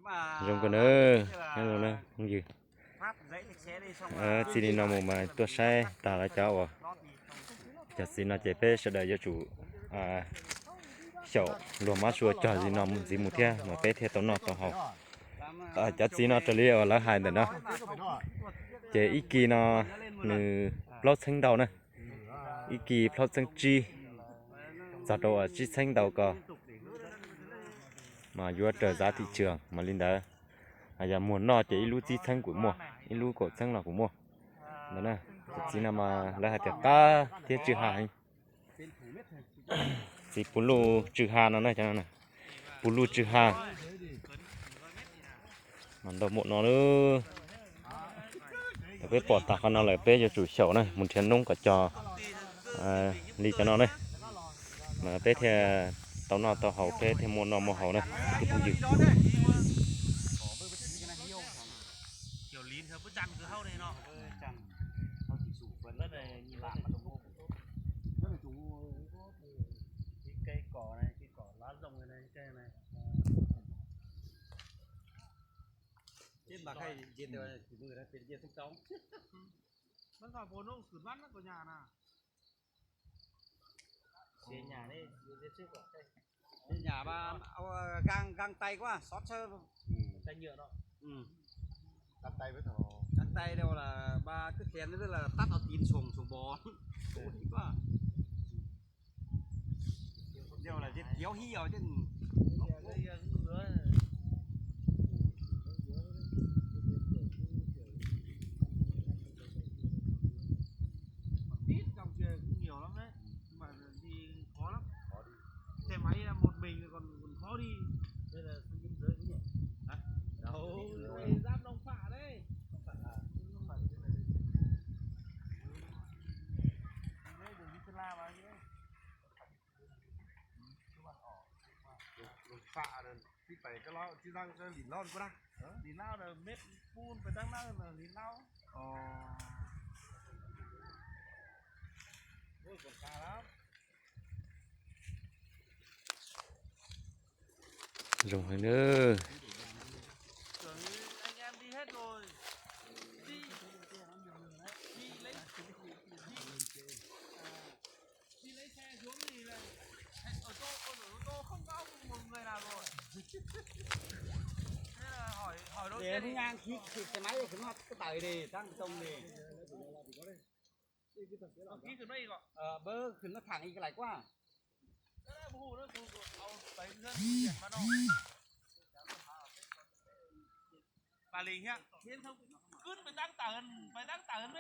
Zoo kawg na, nyob zoo na phooj ywg. Txij li no mus mas tuaj saib tag lawv cov uas, cov txiv no ces peb sawv daws yuav tsum xyaum luag mab sua cog li no ntxiv mus thiab mas peb thiaj tau noj tau haus. Cov txiv no raws li uas lawv hais ntawm no, ces ib kis no nws plaub txheeb ntau na, ib kis plaub txheeb tsib, txog rau uas tsib txheeb ntau ko mas yuav raws giá thị trường mas li ntawd. Yog muag noj ces ib lub tsib txheeb kuj muaj, ib lub kaum txheeb los kuj muaj. Ntawd na, cov txiv no mas lawv hais tias qab thiab tsw ha heev. Txiv puv luj tsw ha no na, cov no na, puv luj tsw ha mas ntau muaj no lawm. Peb pom tas qhov no lawm peb yuav tsum xyaum na mus nrhiav noob kom cog li cov no na, mas peb thiaj tau noj tau haus, peb thiaj muaj noj muaj haus na kwv tij phooj ywg. Găng, găng tay quá, xót sơ. Găng tay đâu là ba cứ khen nữa là tắt ao tin sùng sùng bò. Quá. Đâu là giết kéo hi rồi chứ. Ít, campuchia cũng nhiều lắm đấy, nhưng mà đi khó lắm. Xe máy một mình còn còn khó đi. Đây là sang biên giới cũng nhiều. Hả? Đâu? Đi giáp Nông Phạ đấy. Nông Phạ à? Nông Phạ thì trên này. Đi đấy, đường đi Sơn La mà, đi đấy. Nông Phạ rồi, chứ phải cái lo chứ răng cái lìn lo quá. Lìn lo rồi mét phun phải tăng năng là lìn lo. Ồ. Ôi, còn xa lắm. Rung heev na. Tưởng anh em đi hết rồi. Đi, đi lấy, đi, đi lấy xe xuống thì là ở chỗ, ở ô tô không có một người nào rồi. Thế là hỏi, hỏi đối Để với không ngang khi khi xe máy thì nó cứ tời đi, tăng tông đi. Ký từ đây gọi. Ờ, bơ khuyến nó thẳng như cái này quá. Cái này bù nó bù, bù, bù, bù, bù, bù, bù, bù, Bà Lì nhá, Chiến Thông cứ phải tăng tần, phải tăng tần mới